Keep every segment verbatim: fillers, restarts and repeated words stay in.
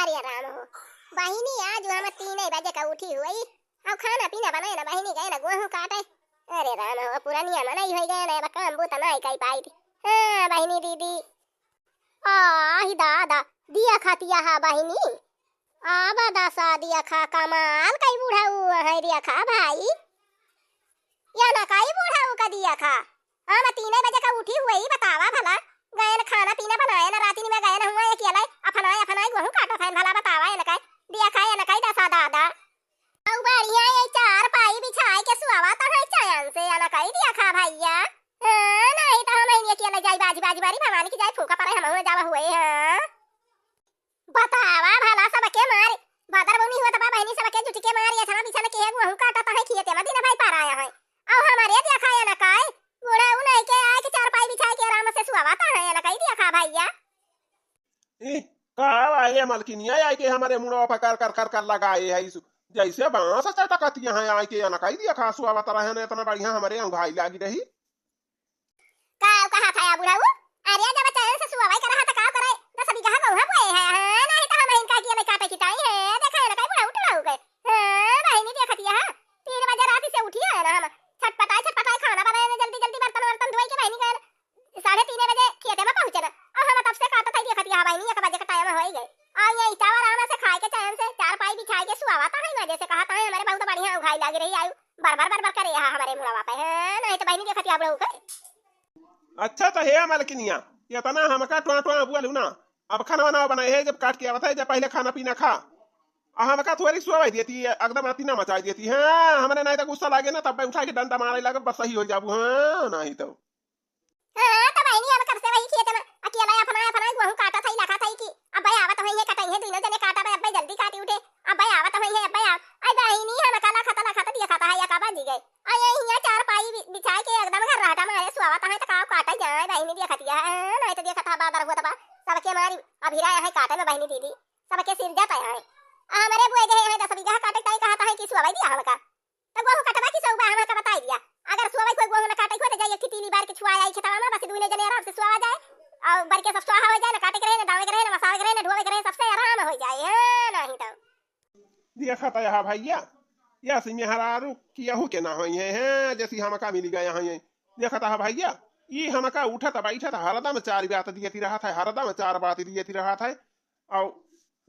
ए राम हो, बहिनी आज हम तीन बजे का उठी हुई, अब खाना पीना बनाए ना बहिनी, गए ना गोहूँ काटे। अरे राम हो, पुरनिया मनई होई गए ना, अब काम बूता नाई कई पाई थी। हाँ बहिनी दीदी, आही दादा, दिया खातिया हा बहिनी, अब दसा दिया खा, कमाल कई बुढ़ऊ है दिया खा भाई। या ना काई बुढ़ऊ का दिया खा। हम तीन बजे का उठी हुई, बतावा भला। गए न खाना पीना बनाए न, राती में गए न हुआ, एक अलाई अफनाए अफनाए गोहूँ काटत है भला, बतावा, ए न काई दिया खा, ए न काई दसा दादा। अउ बढ़िया ये चार पाई बिछाए के सुआवा तो है चैन से, ए न काई दिया खा भैया। हाँ, नहीं तो हम एक अलाई जाई बाजी बाजी मारी, भवानी की जाए फूका पड़े, हम हुए जावा हुए, हाँ। बतावा भला, सबके मार, बादर बौनी हुआ तबा बहिनी, सबके जुटी के मार, एथना बिछन के है, गोहूँ काटत है, खेते में दिन भाई पार आया है। अउ हमरे देखा ए न काई, बूढ़ा उ नहीं के आए के चारपाई बिछाए के आराम से सुआवत है, ए न काई देखा भैया। ई का आए मलकिनिया, आए के हमरे मुड़वा पर कर कर कर कर लगाए है, जैसे बांस चटकतिया है, आए के ए न काई देखा सुआवत रहे न, एतना बढ़िया हमरे अंगुहाई लागी रही। का कहा था या बुढ़ऊ? अरे जब चैन से सुअवई करा था, का करे? दस बीघा गौहा बोए है, हाँ, नहीं तो हम इनका के ले काटे की ताई है, देखा है ना, काई बुढ़ऊ टुढ़ऊ गए। हाँ, बहिनी देखतिया है, तीन बजे रात से उठी है ना हम, छटपटाए, छटपटाए खाना बनाए ना, जल्दी, जल्दी बर्तन, वर्तन धोई के बहिनी गए, साढ़े तीन बजे खेते में पहुँचे ना, और हम तब से काटत है, देखतिया है बहिनी, एक बजे का टाइम होई गए। आ ये इटावा आराम से खाए के चैन से, चारपाई बिछाए के सुआवा था है, मजे से कहा था, हमरे बहुत बढ़िया उघाई लागी रही आयु। बर बर बर बर करे यहाँ हमरे मुड़वा पे, हैं? नहीं तो बहिनी देखतिया बुढ़ऊ के। अच्छा तो हे मलकिनिया, एतना हमका टोआ टोआ बोलू ना। अब खाना वाना बनाए है, जब काट के आवत है, जब पहले खाना पीना खा। आ हमका थोड़ी सुआई देती, एकदम अति ना मचाई देती। हाँ, हमरे नहीं तो गुस्सा लागे ना, तब उठा के डंडा मारे लागे, बस सही हो जाबू। हाँ, नहीं तो। हाँ, तो बहिनी, अब कब से वही खेत में अकेला अपना, अपना गोहूँ काटत हई, लखत हई कि अब भाई आवत होई है, कटई है, दुनो जने काटब, अब भाई जल्दी काटी उठे, अब भाई आवत होई है, अब भाई आव-, आई बहिनी, हम अकेला खत, लखत दिया खाता है, या का बाजी गए। आ ये हियाँ चारपाई बि-, बिछाए के एकदम घर रहटा मारे सुआवत है, तो का काटे जाए, बहिनी देखतिया है, नहीं तो देखत है, बादर हुआ तबा, सबके मारी अभिरा है काटे में, बहिनी दीदी, सबके सिर जाता है। आ हमरे बुए दे है, दस बीघा काटे, ताई कहता है कि सुआवई दिया हमका। तो गोहूँ कटबा की सउबा हमका बताई दिया। अगर सुआवई कोई गोहूँ न काटे को, तो जाइए कि तीली बार के छुआ आई खेतवा में, बस दुइने जने आराम से सुआवा जाए। और बार के सब स्वाहा हो जाए, न काटे के रहे, न दावे के रहे, न मसावे के रहे, न ढोवे के रहे, सबसे आराम हो जाए। हाँ, नहीं तो। देखत है भैया, या सी मेहरारू कियहू के ना होई है, हैं, जैसी हमका मिली गया है। देखत है भैया, ई हमका उठत बैठत हरदम चार बात दियती रहत है, हरदम चार बात दियती रहत है। और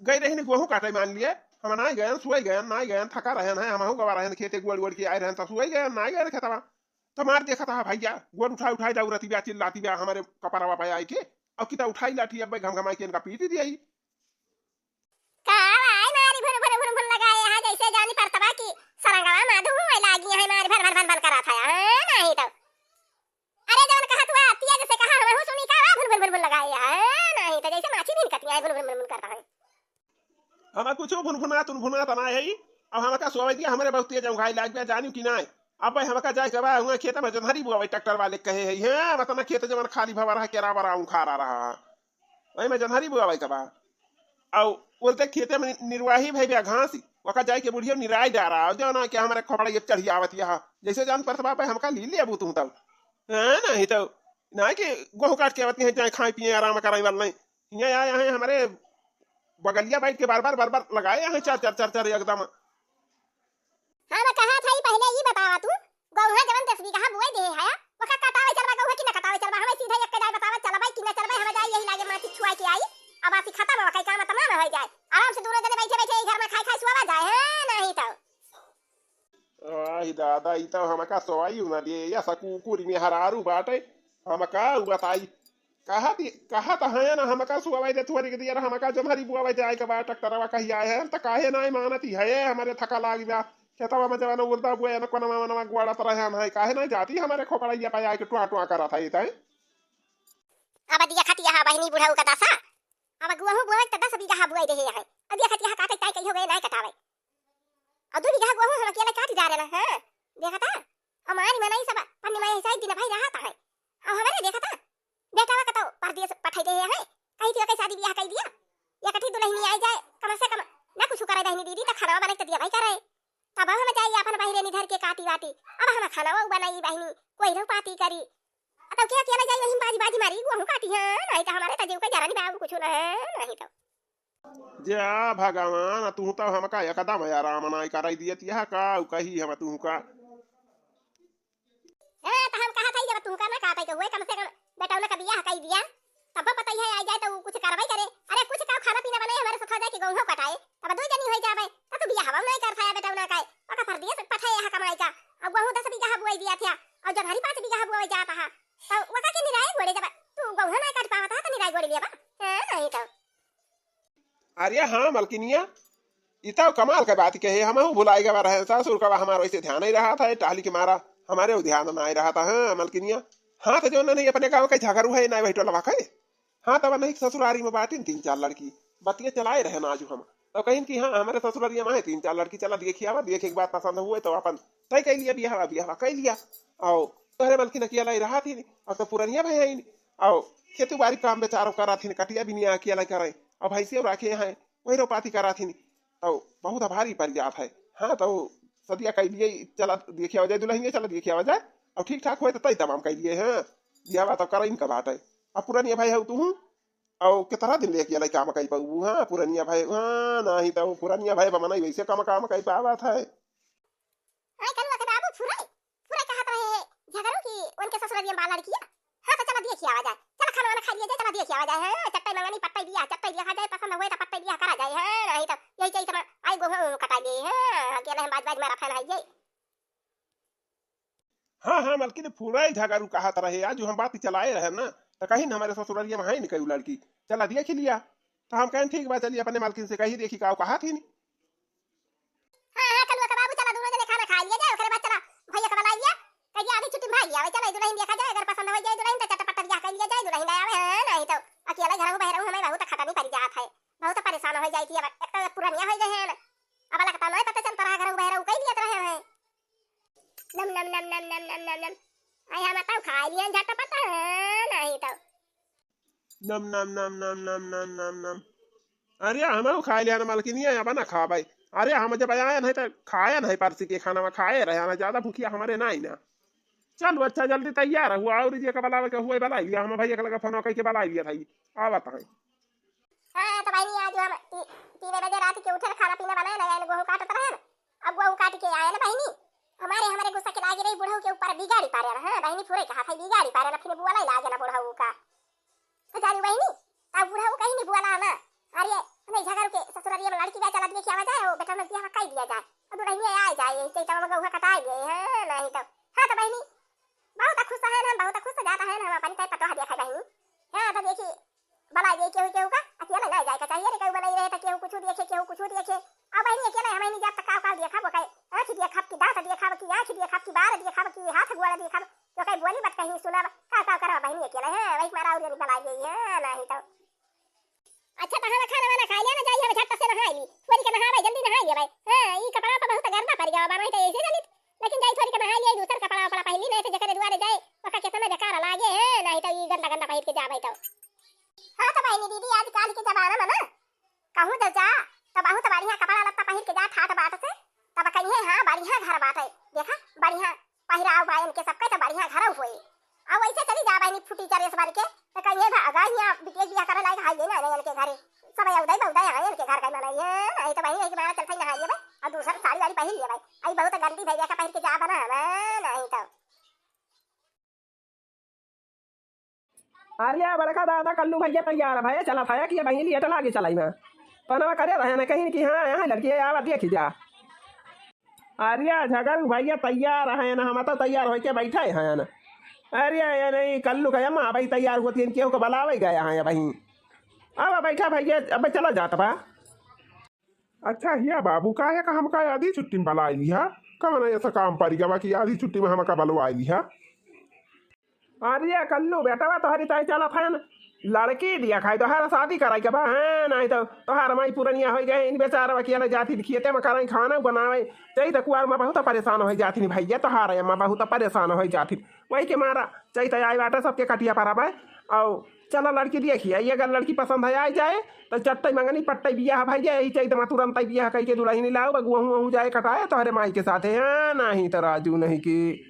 गई रही गोहूँ काटे, मान लिए, हम नाई गयन, सोई गयन, नाई गयन, थका रहन है, हमहू गवा रहन, खेते गोड़ गोड़ के आए रहन, तब सोई गयन, नाई गयन खेतवा। तो मार देखत है भैया, गोड़ उठाई उठाई दौड़ती बा, चिल्लाती बा हमरे कपरवा पे आई के, और किता उठाई लाठी अब घमघमाई के इनका पीट दिया। का भाई मारी भुन भुन भुन भुन लगाए है, जैसे जानी परतवा की सरंगवा में धुआं लागी है, मारी भन भन भन भन करत है, हाँ, नहीं तो। अरे जवन कहत हुआ, तेज से कहा, हमहू सुनी का, भुन भुन भुन भुन लगाए है, नहीं तो जैसे माछी भिनकती है, भुन भुन भुन भुन करता है। हमें कुछ भुनभुनात उनभुनात ना है, अब हमका सोवे दिया, हमरे बहुत तेज उंघाई लाग गया, जानियो कि नाय। अब भाई हमका जाए के बा, हुआ खेत में जन्हरी बुआवे, ट्रैक्टर वाले कहे है, हैं, मतलब खेत जवन खाली भवा रहा, केरा बरा उखाड़ा रहा। वही में जन्हरी बुआवे के बा। और बोलते खेते में नि-, निर्वाही भई बा घास, ओका जाए के बुढ़िया निराई डारा, और जो ना कि हमरे खोपड़ा ये चढ़ी आवत यहाँ, जैसे जान परत बा पे हमका ली लेबू तू तब। हाँ, नहीं तो, ना कि गोहूँ काट के आवत है, जाए खाए पिए, आराम कराए वाला नहीं। हियाँ आए हैं हमरे बगलिया बैठ के बार बार, बार बार लगाए हैं चार, चार, चार, चार एकदम। हम कहा था ही पहले ई बतावा तू, गौहा जवन दस बीघा बोए दे है, ओका कटावे चलबा गौहा कि ना कटावे चलबा? हमें सीधा एक जाए बतावा चलबा कि ना चलबा, हमें जाए यही लागे माटी छुआ के आई, अब आसी खत्म हो, कई काम तमाम हो जाए, आराम से दोनों जने बैठे बैठे यही घर में खाए खाए सुआवा जाए, हैं, नहीं तो। आई दादा, ई तो हमका सोवाई ना दे, या सकुकुरी मेहरारू बाटे, हमका उ बताई। कहा दी, कहा तो है ना, हमका सुआवाई दे, थोड़ी के दिया, हमका जन्हरी बुआवाई दे, आए के बाद ट्रैक्टरवा कही आए हैं, तो काहे ना मानती है, हमारे थका लागी बा, खेतवा में जवान उर्दा बुए, न कोनमा वनमा गुआड़ा तरह हम है, काहे ना जाती, हमारे खोपड़ैया पे आए के टुआ टुआ करत है, तै। अब दिया खतिया हा बहिनी बुढ़ऊ का दसा, अब गोहूँ बोए तो दस बीघा बोए दे है, अब दिया खतिया काटे ताई कहियो गए ना कटावे। और दो बीघा गोहूँ हम अकेले काट जा रहे ना, हाँ, देखा था? हमारी मनई सब पन्नी में ऐसा ही दिन भाई रहा था है। और हमारे देखा था? बेटा वा कतो परदेस पठाई दे है। कही थी ओके शादी ब्याह कही दिया। या कठी दुल्हनी आई जाए, कम से कम ना कुछ करे दहनी दीदी, तो खाना बना के दिया भाई करे। तब हम जाई अपन बहिरे निधर के काटी वाटी। अब हम खाना वो बनाई बहिनी, कोई रो पाती करी। अब तो क्या अकेला जाई वहीं बाजी बाजी मारी, गोहूँ काटी है, नहीं तो हमारे तजे का जरा नहीं बाबू कुछ ना है, नहीं तो। जा भगवान, तू तो हमका एकदम आराम नाई कराई दियत, यह का कही हम तू का। हाँ, तो हम कहत हई, जब तुमका ना कहत हई, तो हुए कम से कम बेटौना का बियाह कई दिया, तब पता ही है, आ जाए तो कुछ कार्रवाई करे। अरे, कुछ का खाना पीना बनाए, हमारे साथ आ जाए कि गेहूं कटाए, तब दो जनी हो जावे, तो तू बियाह हवा नहीं कर पाया बेटौना का, ओका परदेस पठाए यहाँ कमाई का, और गेहूं दस बीघा बुआई दिया था, और जब हरी पाँच बीघा बुआई जाता है, तो वका के निराई गोड़े जब तू गेहूं ना काट पावत है, तो निराई गोड़े लिया बा। हाँ, नहीं तो। अरे हाँ मलकिनिया, ई तो कमाल के बात कहे, हमहू भुलाई गवा रहे, ससुर का हमार वैसे ध्यान नहीं रहा था, टाली के मारा हमारे उ ध्यान नहीं रहा था। हाँ मलकिनिया, हाँ तो जो नहीं अपने गाँव के झगड़ू है, ना वही टोलवा के। हाँ तब नहीं ससुरारी में बाटिन तीन चार लड़की, बतिया चलाए रहे ना आजू हम, तो कहिन कि हाँ हमारे ससुरारिया में है तीन चार लड़की, चला देखी आवा, देखे के बाद पसंद हुए तो अपन तय कई लिया, बियाहवा बियाहवा कई लिया। आओ, तोहरे मलकिन अकेला ही रहा थी, अब तो पुरनिया भई है, आओ, खेती बाड़ी काम बेचारो करा थी, कटिया भी नहीं अकेला करे, अब भैंसे राखे हैं, वही रोपाती करा थी, तो बहुत भारी पड़ जात है। हाँ, तो सदिया कह लिए, चला देखिया हो जाए दुल्हनिया, चला देखिया हो जाए, और ठीक ठाक होए तो तय तमाम कह लिए हैं, बियाहवा तो करा इनका बात है। अब पुरनिया भाई है तू, और कितना दिन लेके लई काम कई पाऊ? हाँ, पुरनिया भाई, हाँ, नहीं तो पुरनिया भाई बमना वैसे काम काम कई पावत है। आय कलुआ के बाबू फुराई, फुराई कहत रहे हैं, झगड़ू की उनके ससुररिया में बाल लड़किया। हाँ, तो चला देखिया आवा जाए, चला खाना वाना खा लिया जाए, चला देखिया आवा जाए। हाँ, चट्टई मंगनी, पट्टई बियाह, चट्टई देखा जाए, पसंद हुए तो पट्टई बियाह करा जाए। हाँ, नहीं तो यही चाहिए तो आई गोहूँ कटा लिए। हाँ, अकेले हम बाज बाज मारा फैन है ये। हाँ, हाँ, मलकिन फुराई झगड़ू कहत रहे, आज हम बात चलाए रहे ना, तो कहीं न हमारे ससुररिया में है नहीं कोई लड़की, चला देखी लिया। तो हम कहें, "ठीक बा, चलिए अपने मालकिन से कही देखी का कहा थी नी।" हाँ, हाँ, कलुआ के बाबू, चला दोनों जने खाना खा लिया जाए, ओकरे बाद चला भैया के बुला लिया, कहिए आधी छुट्टी में भाग लिया, चला दुल्हन देखा जाए, अगर पसंद हो जाए दुल्हन तो चटपट बियाह कर लिया जाए, दुल्हन ले आवे, हाँ, नहीं तो अकेले घर में बहरऊ हमें बहुत खटनी पड़ जात है, बहुत परेशान हो जाती है। अब एक तो पुरनिया हो गए हैं ना, अब लगता नहीं पता चलता रहा, घर में बहरऊ कह लिया रहे हैं। नम, नम, नम। आई हम तो खा लिया झटपट, हाँ, नहीं तो। नम, नम, नम, नम। अरे, हम खा लिया ना, मलकिनिया, अब ना खाबै। अरे, हम जब आया नहीं तो खाया नहीं परसी के खाना में खाए रहे ना, ज्यादा भूखिया हमारे नहीं ना। चलो, अच्छा, जल्दी तैयार हुआ और जे का बुलावे के हुए बुला लिया, हम भैया के लगे फोन कइके बुला लिया था, आवत है। हाँ, तो बहिनी, आज हम ती-, तीन बजे रात के उठे, खाना पीना बनाए, लगाए, गोहूँ काटत रहे ना। अब गोहूँ काट के आए ना बहिनी, हमारे, हमारे गुस्सा के लागे रही बुढ़ऊ के ऊपर बिगाड़ी पारे ना। हाँ, बहिनी फुरे कहा था, बिगाड़ी पारे ना, फिर बुआ लाई लागे ना बुढ़ऊ का। तो जानी बहिनी, तब बुढ़ऊ कहीं नहीं बुआ ला ना। अरे, नहीं झगड़ के ससुरारिया में लड़की का चला देखिया आवा जाए, वो बेटा नदिया में कई दिया जाए। अब दुल्हनिया आ जाए, यही चैता में गोहूँ कटाए गए। हाँ, नहीं तो। हाँ, तो बहिनी, बहुत खुश है ना, बहुत खुश जाता है ना, हम अपनी तय पतोह देखा बहिनी। हाँ, तो देखी, बनाई दे केहू केहू का, अकेले ना जाए का चाहिए रे, केहू बनाई रहे तो केहू कुछ देखे, केहू कुछ देखे। अब बहिनी अकेले हम नहीं जाब तो काव काव देखब, ओके आँख देखब कि दाँत देखब कि आँख देखब कि बार देखब कि हाथ गोड़ देखब, तो कहीं बोली मत कहीं सुनब, काव काव करब बहिनी अकेले, हाँ, वही मारा और बनाई गई है, नहीं तो। अच्छा, तो हम खाना वाना खा लिया ना, जाइए हम झट से नहाई ली, थोड़ी के नहावे, जल्दी नहाई लेबै। हाँ, ई कपड़ा तो बहुत गर्दा पड़ गया बा, नहीं तो ऐसे चलित, लेकिन जाई थोड़ी के नहाई लिया, दूसर कपड़ा वपड़ा पहन ली, नहीं तो जकरे दुआरे जाए, ओका कितना बेकार लागे है, नहीं तो ई गंदा गंदा पहिर के जाबै तो। हाँ तो बहिनी दीदी, आजकल के जमाना में ना कहूँ जब जा तो बहुत बढ़िया कपड़ा लत्ता पहिर के जा ठाट बाट से, तब कहिए हाँ बढ़िया घर बाटे, देखा बढ़िया पहिराव बा इनके सबके तो बढ़िया घर होए। आ वैसे चली जा बहिनी फूटी चरेस बन के, तो कहिए भा अगा यहाँ बिटिया बियाह करे लायक हाई ना इनके घरे, सब उदय बहुदय आए इनके घर का मनाई है, नहीं तो बहिनी एक बार चलते नहा लिए भाई और दूसर साड़ी वाड़ी पहिर लिए भाई, आई बहुत गंदी भैया का पहिर के जा बना ना, नहीं तो। अरे बड़का दादा कल्लू भैया तैयार है भैया, चला था कि बहिनी लेट लागे चलाई में। पनवा करे रहे ना कहीं कि हाँ, यहाँ लड़की आवा देखी जा। अरे झगड़ू भैया तैयार है ना, हम तो तैयार होके बैठे हैं ना। अरे ये नहीं कल्लू का अम्मा भाई तैयार होती है, केहू को बुलावे गया है भाई। अब बैठा भैया, अब चला जात बा। अच्छा हिया बाबू, काहे का हमका आधी छुट्टी में बुलाई लिहा? कवन ऐसा काम पड़ गवा कि आधी छुट्टी में हमका बुलवाई लिहा? अरे कल्लू बेटवा, तोहरी ताई चलत है न, लड़की दिया खाई, तोहार शादी कराई के बा, हैं? नहीं तो तोहार माई पुरनिया हो गए, इन बेचारा वकिया ले जाती खेते में कराई, खाना बनावे, तई तो कुआर में बहुत परेशान हो जाती भैया, तोहार अम्मा बहुत परेशान हो जाती। वही के मारा चैत आई बाटे, सबके कटिया परब है। और चला लड़की देखिया, ये अगर लड़की पसंद है, आई जाए, तो चट्टई मंगनी पट्टई बियाह भाई जाए, यही चैत में तुरंत बियाह कई के दुल्हन लाओ, बगुआ हूँ, हूँ जाए कटाए तोहरे माई के साथे, हाँ, नहीं तो राजू नहीं की।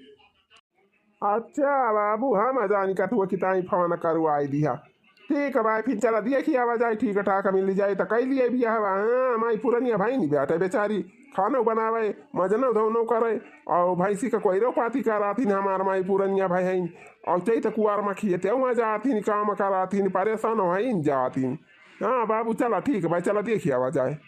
अच्छा बाबू, हम जानी कठुआ की ताई फोन करवाई दिया। ठीक है भाई, फिर चला देखी आवा जाए, ठीक ठाक मिल जाए तो कई लिए बियाह बा। हाँ, माई पुरनिया भइनी बाटे बेचारी, खानो बनावे, मजनो धोनो करे, और भैंसी का कोइरो पाती करातीन हमार माई पुरनिया भाई हईन, और चैत कुआर में खियते हुआ जातीन, काम करातीन, परेशान हईन जातीन। हाँ बाबू, चला ठीक है भाई, चला देखी आवा जाए।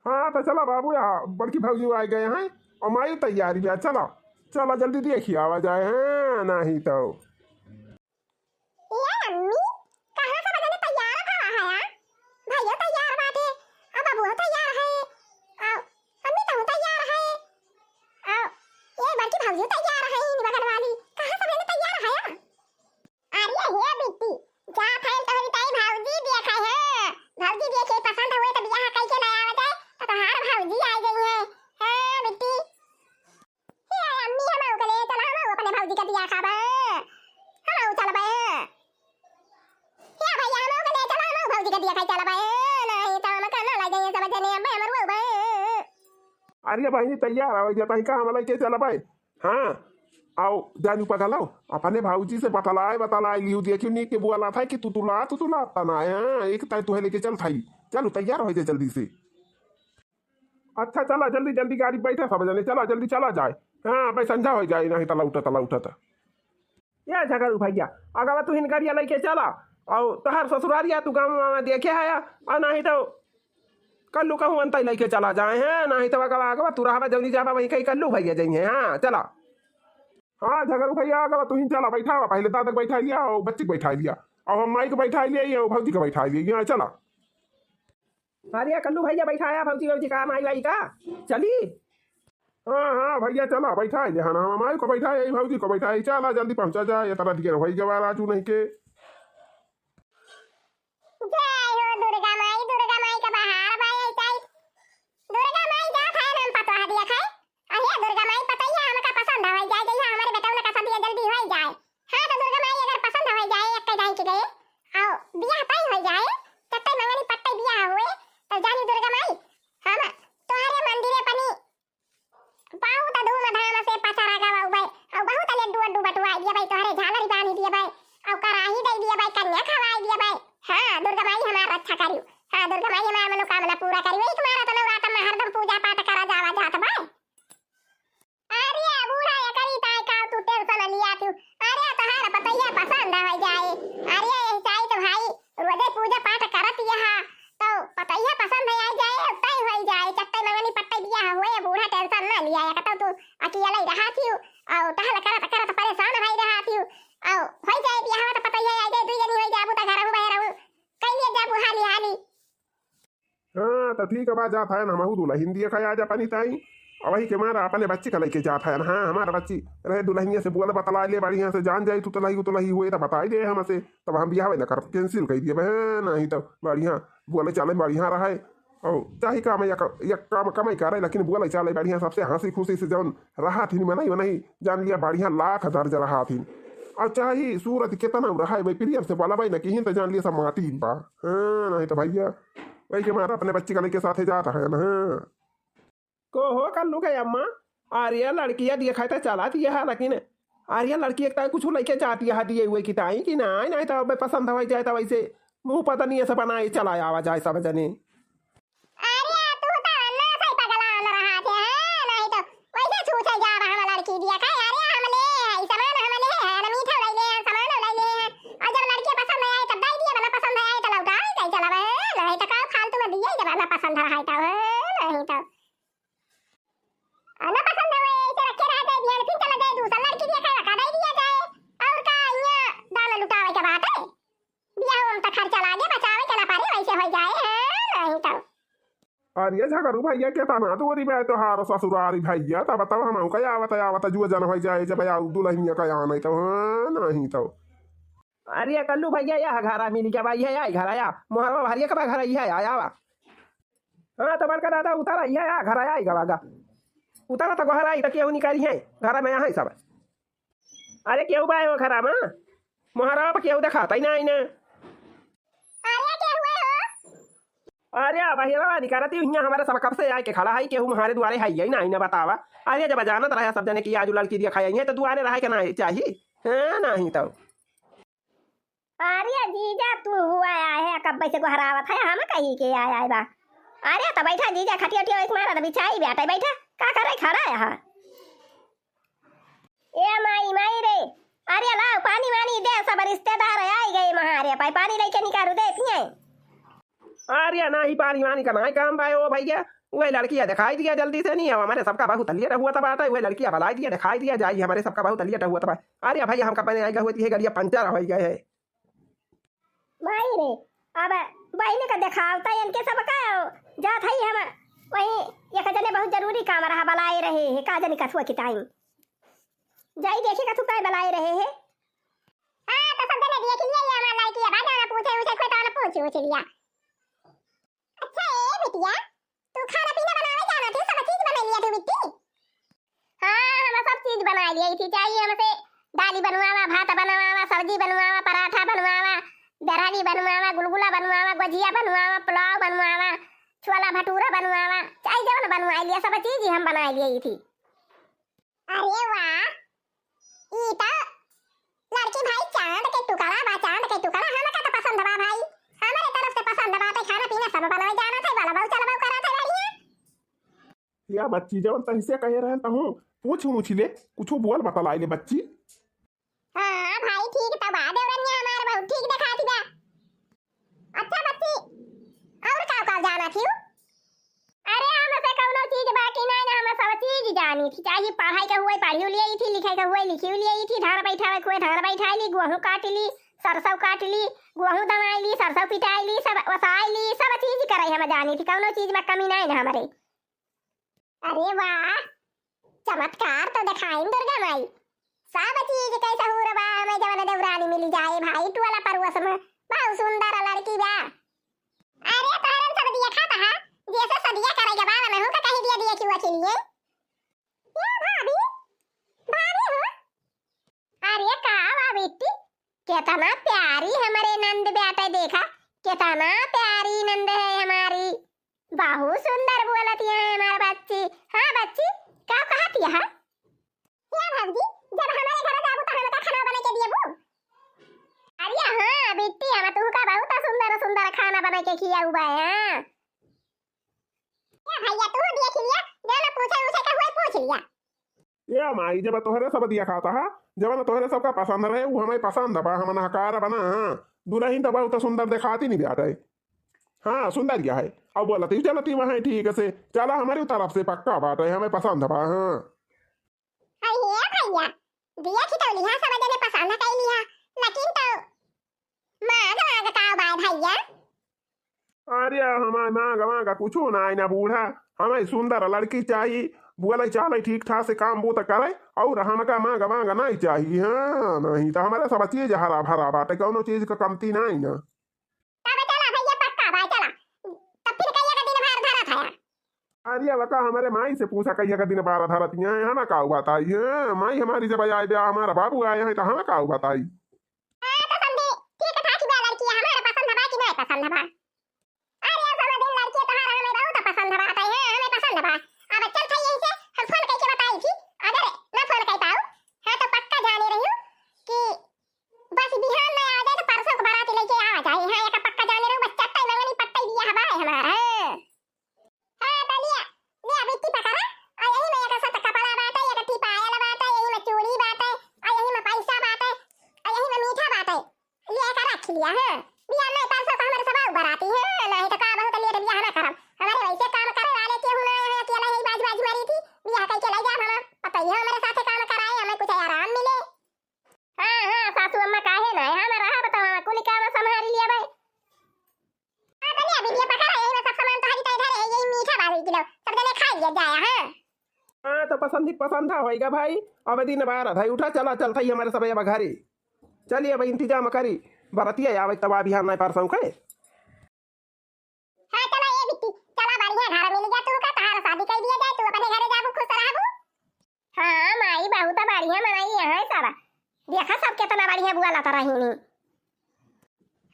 हाँ, तो चला बाबू, यहाँ बड़की भौजी आ गए हैं और माई तैयारी में, चला, चला जल्दी देखी आवा जाए, हाँ, नहीं तो। ए अम्मी, कहाँ सब जने तैयार भवा है, आ? भैया तैयार बाटे, आ बबुआ तैयार है, आ अम्मी तहू तैयार है, आ ये बड़की भौजी तैयार है, इन बगल वाली, कहाँ सब जने तैयार है, आ? अरे हे बिट्टी, जात है तोहरी ताई भौजी देखे है, भौजी देखे पसंद हुए तो बियाह कइके ले आवा जाए, तो तोहार भौजी आ गई है। हाँ बिट्टी, हे अम्मी, हमहू के ले चला, हमहू अपने भौजी के बियाह खाबे, हमहू चलबे। हे भैया, हमहू के ले चला, हमहू भौजी के बियाह खाई चलबे, नहीं तो हम कहना लग जाइए सब जने, अम्मा हमर वो बे। अरे बहिनी, तैयार आवे जा, तहीं का हम लेके चलबे। हाँ, आओ, जानू पगलाओ, अपने भौजी से बतलाए, बतलाए लियो, देखियो नी के बोला था कि तू तुला, तू तुला तना है। हाँ, एक ताई तुहे लेके चल थाई। चलो, तैयार हो जा जल्दी से। अच्छा, चला, जल्दी, जल्दी गाड़ी बैठा सब जने, चला, जल्दी चला जाए। हाँ, भाई, संझा हो जाए, नहीं तो लौटत, लौटत। या झगड़ू भैया, अगवा तू हिन गाड़िया लेके चला, और तोहार ससुरारिया तू गाँव वाँव देखे है, और नहीं तो कल्लू कहूँ अंतई लेके चला जाए हैं, नहीं तो अगवा, अगवा तू रहबा जौनी जाबा वहीं कहीं कल्लू भैया जाइए। हाँ, चला। हाँ, झगड़ू भैया, अगवा तू ही चला, बैठा, पहले दादा के बैठा लिया, और बच्ची के बैठा लिया, और हम माई के बैठा लिया, और भौजी के बैठा लिया, यहाँ चला। अरे कल्लू भैया, बैठाया भौजी, भौजी का माई वाई का चली। हाँ, हाँ भैया, चला बैठाए दे, हाँ, हम माई को बैठाए, भौजी को बैठाए, चला जल्दी पहुँचा जाए, इतना देर हो गवा राजू नहीं के। जय हो दुर्गा माई, दुर्गा माई का बहार बा, ऐसा ही दुर्गा माई जात है, हम पतोह दिया खाए। अरे दुर्गा माई, पतैया हमका पसंद हो जाए, जइया हमारे बेटौना का शादी जल्दी हो जाए। हाँ, तो दुर्गा माई अगर पसंद हो जाए, एक कहीं जाए के गए, आओ, बियाह तय हो जाए, चट्टई मंगनी पट्टई बियाह हुए, तो जानी दुर्गा माई, हम तोहरे मंदिरे पनी बहुत धूमधाम से पचरा गवाउबे, और बहुत लड्डू अड्डू बटुआ दिए भाई, तोहरे झालर बांधी दिए भाई, और कराही दे दिए भाई, कन्या खवाई दिए भाई। हाँ, दुर्गा माई हमार रक्षा करियो। हाँ, दुर्गा माई हमार मनोकामना पूरा करियो। एक मारा तो नवरात्र में हरदम पूजा पाठ करा जावा जात भाई। अरे बूढ़ा, एकरी ताई का तू tension लिया तू। अरे तोहार पतैया पसंद हो जाए। अरे यही ताई तो भाई रोजे पूजा पाठ करत यहा, तो पतैया पसंद आ जाए, तय हो जाए, चट्टई मंगनी पट्टई बियाह हुए, बूढ़ा tension ना लिया, एक तो तू अकेले रहा थी, और टहल करत करत परेशान हो रहा थी, और हो जाए बियाह तो पतैया आ जाए, दुई जनी हो जाबू तो घर में रहे रहू, कह लिए जाबू हाली हाली। हाँ, तो ठीक बा, जात है, हमहू दुलहिन दिया खाया जा पानी ताई। अबही के मारा अपने बच्ची का लेके जात है। हाँ, हमारा बच्ची रहे दुलहिनिया से बोल बतला ले, बढ़िया से जान जाई, तू तुलही उतलही हुए तो बताई दे हमसे, तब हम बियाह ना करब, cancel कर दिए। हाँ, नहीं तो बढ़िया बोले चाले बढ़िया रहे, और चाहे काम या क-, या काम कमाई करे, लेकिन बोले चाले बढ़िया, सबसे हंसी खुशी से जौन रहा थी मनई वनई, जान लिया बढ़िया लाख दर्ज रहा थी। और चाहे सूरत कितना रहा है, भाई प्रियर से बोला भाई ना, कहीं तो जान लिया सब माटी बा। हाँ, नहीं तो भैया, वही के मारा अपने बच्ची का लेके साथे जात है ना। को हो कल्लू के अम्मा, अरे लड़किया दिए खाए तो चला दिए है, लेकिन अरे लड़की एक ताई कुछ लेके जाती है दिए हुए की ताई कि नहीं, नहीं तो अब पसंद हो जाए तो वैसे मुंह पता नहीं ऐसा बनाए चला आवा जाए सब जने। अरे तू तो ना सही पगला न रहा थे, हाँ, नहीं तो वैसे छूछे जा रहा हम लड़की दिया खाए। अरे हम ले है, सामान हम ले है, हम मीठा ले ले, सामान ले ले, और जब लड़की पसंद आए तब दे दिए, ना पसंद आए तो लौटा दे, चला बे, नहीं तो का फालतू में दिए, जब ना पसंद रहा है तो, हाँ, नहीं तो। आ, ना पसंद हुए, इसे रखे रह जाए, बिहान फिर चला जाए, दूसरा लड़की दिया खाए, का दे दिया जाए, और का यहाँ दाना लुटावे के बात है। बियाह में तो खर्चा लागे, बचावे के ना पड़े, वैसे हो जाए, हाँ, नहीं तो। अरे झगड़ू भैया, के तना दूरी बे तोहार ससुरारी भैया, तब बताओ हम का आवत आवत जुआ जन हो जाए, जब आओ दुलहिनिया का यहाँ नहीं तो, हाँ, नहीं तो। अरे कल्लू भैया, या घरा मिली क्या भाई है, या घरा या मोहरवा भरिया का घर ही है, आया बा। हाँ, तो बड़का दादा उतारा, या, या घरा आई गवा गा। उतारा तो घर आई तो केहू निकारी है, घर में यहाँ सब। अरे केहू बा हो घरा में? मोहरवा पर केहू देखा तई ना, आई ना। अरे केहू है हो? अरे अब हिरवा निकारती हुई हमारे सब कब से आए के खड़ा है, केहू हमारे दुआरे है, आई ना, आई ना बतावा। अरे जब जानत रहा सब जने कि आज लड़की दिया खाई है तो दुआरे रहा के ना चाहिए, हाँ, नहीं तो। अरे जीजा, तू हुआ आया है, कब से गोहरावत है, हम कही के आया है बा। अरे तो बैठा जीजा, खटिया उटिया एक मारा तो बिछाई बेटा, बैठा, का करे खड़ा है? ए माई, माई रे, अरे लाओ पानी वानी दे, सब रिश्तेदार आई गए महारे पाई, पानी लेके निकालू दे पिए। अरे नाही, पानी वानी का नाही काम बा ओ भैया, वही लड़किया दिखाई दिया जल्दी से, नहीं अब हमारे सबका बहुत लेट हुआ था बाटे, वही लड़किया बुलाई दिया, दिखाई दिया जाई, हमारे सबका बहुत लेट हुआ था बा। अरे भैया, हमका पहले आई गए हुई है, गड़िया पंचर हो गए है। माई रे, अब बहिनी का देखावता इनके सबका जात है हम। वही एक जने बहुत जरूरी काम रहा, बुलाए रहे है, का जनी कथुआ की टाइम। जाई देखी कथु का बुलाए रहे है। हाँ, तो सब जने देख लिया, ये हमार लड़की है, भाई जाना पूछे, उसे कोई तो ना पूछ, पूछ लिया। अच्छा ए बिटिया, तू खाना पीना बनावे जाना थी, सब चीज बना लिया तू बिट्टी? हाँ, हम सब चीज बना लिया थी, चाहिए हमसे दाली बनवावा, भात बनवावा, सब्जी बनवावा, पराठा बनवावा, दरहनी बनवावा, गुलगुला बनवावा, गुजिया बनवावा, पुलाव बनवावा, छोला भटूरा बनवावा, चाहे जवन बनवा लिया, सब चीज ही हम बना लिया थी। अरे वाह, ई त लड़की भाई चांद के टुकड़ा बा, चांद के टुकड़ा। हमका त पसंद बा भाई, हमरे तरफ से पसंद बा। ते खाना पीना सब बनवे जाना थे, वाला बहुत चलबो करा थे बढ़िया। या बच्ची, जवन तहिसे कहे रहन तहूँ पूछ मुछ ले, कुछ बोल बतलाई ले बच्ची। हाँ भाई, ठीक त बा, देवरनिया हमार बहुत ठीक देखाती बा। अच्छा बच्ची, और का का जाना थी? अरे हमसे कौनो चीज बाकी नहीं ना, हम सब चीज जानी थी, चाहे पढ़ाई के हुए पढ़ियो लिए थी, लिखाई के हुए लिखियो लिए थी, धान बैठावे के हुए धान बैठा ली, गेहूं काट ली, सरसों काट ली, गेहूं दवाई ली, सरसों पिटाई ली, सब ओसाई ली, सब चीज करे हम जानी थी, कौनो चीज में कमी नहीं ना हमारे। अरे वाह, चमत्कार तो देखाइन दुर्गा माई। सब चीज कैसा हो रहा बा, हमें जवन देवरानी मिल जाए भाई, टोला पड़ोस में बहुत सुंदर लड़की बा। अरे तोहरन सब दिया खाता है, जैसे सदिया करे के बाद महू का कही दिया दिया कि वो अकेलिए। ये भाभी, भाभी हो? अरे का बा बेटी, कितना प्यारी हमरे नंद बेटा, देखा कितना प्यारी नंद है हमारी, बहुत सुंदर बोलत है हमार बच्ची। हाँ बच्ची, का कहत है? या भौजी, जब हमारे घर जाबू तो हमका खाना बना के दिएबू? अरे हाँ बेटी, हम तुमका बहुत सुंदर सुंदर खाना बना के खियाऊ बा। हाँ। या भैया, तू देख लिया, जौन पूछे उसे के हुए पूछ लिया। ए माई, जब तोहरे सब दिया खाता है, जवन तोहरे सबका पसंद रहे, उ हमें पसंद बा, हम नहकार बना। दुल्हन तो बहुत सुंदर देखाती नहीं बाटे। हाँ, सुंदर क्या है? अब बोलती चलती वहाँ ठीक से, चला हमारी तरफ से पक्का बाटे, हमें पसंद बा। हाँ। अरे भैया, दिया खिचौली हाँ सब जने पसंद कैली हाँ, लेकिन तो मांग मांग का बाय भैया? अरे हमार मांग मांग कुछो ना आई ना बूढ़ा, हमें सुंदर लड़की चाहिए, बोले चाले ठीक ठाक से काम बूत करे, और हमका मांग मांग नहीं चाहिए। हाँ, नहीं तो हमारे सब चीज हरा भरा बाटे, कौनो चीज का कमती नहीं ना। तब चला भैया, पक्का बा, चला। तब फिर कहिया का दिन भर धरत है? अरे बका, हमारे माई से पूछा कहिया का दिन बारह धरत है, हमें का बताई है? माई हमारी जब आए बे, हमारा बाबू आए हैं तो हमें का बताई? हाँ, तो समझी, ठीक ठाक बा लड़की, हमारा पसंद बा कि नहीं पसंद बा? अरे समझ दिन लड़की तोहार हमें बहुत पसंद बा, तो हाँ, हमें पसंद बा। अब चल था यहीं से, हम फोन करके बताई थी, अगर ना फोन कर पाऊ, हाँ, तो पक्का जाने रही हूँ कि बस बिहान में आ जाए तो परसों को बाराती लेके आ जाए। हाँ, एक पक्का जाने रहो, बस चट्टाई मंगनी पट्टाई दिया हवा है हमारा। हाँ। हाँ, तो लिया, लिया बिट्टी पकड़ा, और यही में एक साथ कपड़ा बाटे, एक टिपायल बाटे, यही में चूड़ी बाटे, और यही में पैसा बाटे, और यही में मीठा बाटे। लिया का रख लिया, हाँ। बिहान में परसों तो हमारे सब बाराती, हाँ, नहीं तो का बहुत लेट बियाह ना करब। हमारे वैसे काम करे वाले केहू ना है, अकेला यही बाज बाज मारी थी, बियाह कई के ले जाब हम, पता ही है हमारे साथे काम कराए, हमें कुछ आराम मिले। हाँ, हाँ, सासू अम्मा काहे ना है? हम रहा बताओ, हम कुल काम संभाल लिया भाई। हाँ, तो लिया, बिटिया पकड़ा, यही में सब सामान तो हरी तय धरे है, यही मीठा बाबू किलो, सब जने खा लिया जाया, हाँ। हाँ, तो पसंद ही पसंद था होएगा भाई। अब दिन बार था, उठा, चला, चल था ही हमारे सब अब घरे। चलिए भाई, इंतजाम करी, बरतिया आवे तब बिहान नहीं परसों के। हाँ, चला ए बिट्टी, चला बढ़िया घर मिल गया तू का, तहार शादी कर दिया जाए, तू अपने घरे जाबू, खुश रहबू। हाँ माई, बहुत बढ़िया मनाई यहाँ सब। देखा सब कितना बढ़िया बुआ लता रही नी।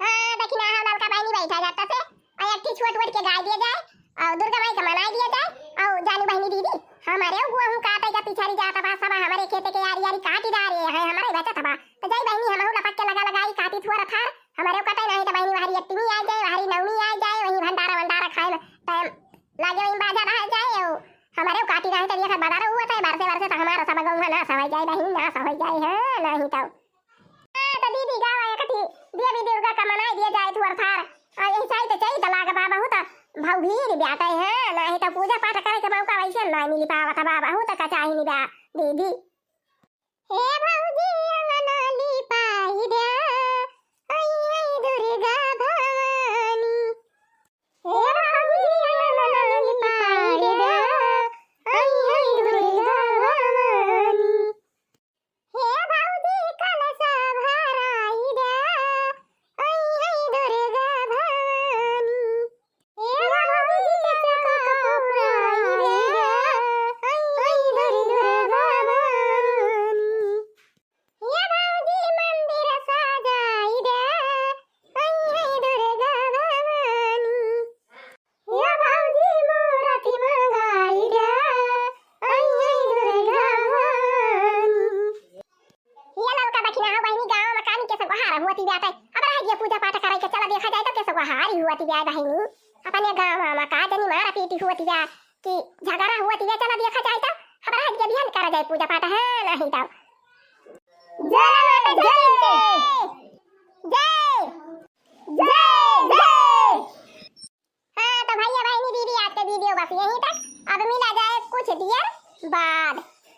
हाँ, देखी ना, हम ललका बहनी बैठा जाता से, और एक ठे छोट वोट के गाय दिया जाए, और दुर्गा माई का मनाई दिया जाए, और जानू बहनी दीदी, हमारे वो गेहूं काटे का पिछारी जाता बा, सब हमारे खेते के यारी यारी काटी जा रहे हैं, हमारे बचत बा, तो जाई बहनी, हम लपक के लगा लगाई, काटी थोड़ा थार, लागे वही बाजा रहा जाए, ओ, हमारे काटी रहे तो देखत बदर हुआ था, बरसे बरसे तो हमारा सब गौवा नास होइ जाए बहिनी, नास होइ जाए, हाँ, नहीं तो। हाँ, तो दीदी गावा एक थी, देवी दुर्गा का मनाई दिया जाए थोड़ा थार। और यही चाहिए तो चाहिए तो लाग बा बहुत भौभीर ब्याटे हैं, नहीं तो पूजा पाठ करे के मौका वैसे ना मिल पावत बा, बहुत कचाही नहीं बा दीदी। हे भौजी अंगना लिपाई द्या, आई है दुर्गा भवानी। हे भौजी अंगना लिपाई द्या, आई है दुर्गा भवानी। हे भौजी कलशा भराई द्या, आई है दुर्गा भवानी। हे भौजी चौका पुराई द्या, आई है दुर्गा भवानी। हे भौजी मंदिर सजाई द्या, आई है दुर्गा भवानी। हे भौजी मूरति मंगाई द्या, आई है दुर्गा भवानी। ये ललका दखिना हो बहिनी, गाँव में कानी के सब हार हुआ ती बाटे। अब रह गया पूजा पाठ करे के, चला देखा जाए तो के सब हारी हुआ ती बाटे बहिनी। अपने गाँव में का जनी मारा पीटी हुआ ती बा कि झगड़ा हुआ ती बा, चला देखा जाए तो। अब रह गया बिहान करा जाए पूजा पाठ, है नहीं तो। जय माता दी की। जय। जय, जय। हाँ, तो भैया बहिनी दीदी, आज के video बस यहीं तक। अब मिला जाए कुछ दियर बाद।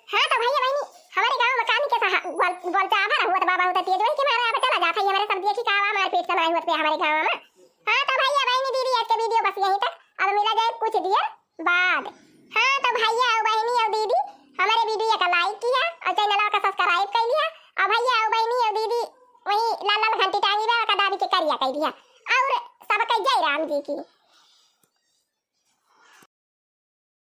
हाँ, तो भैया बहिनी, हमारे गाँव में कानी के सहा-, गोल-, गोलचाभर हुआ तो बाबा होता तेज वही के मारे अब चला जाता है, हमारे सब देखी का आवा मारपीट सुनाई हुआ पे हमारे गाँव में। हाँ, तो भैया बहिनी दीदी, आज के video बस यहीं तक। अब मिला जाए कुछ दियर बाद। हाँ, तो भैया और बहिनी और दीदी, हमारे video का like किया और channel का subscribe कर लिया। और भैया और बहिनी और दीदी, वही लाल लाल घंटी टांगी बा, का दाबी के करिया कर लिया। और सबके जय राम जी की।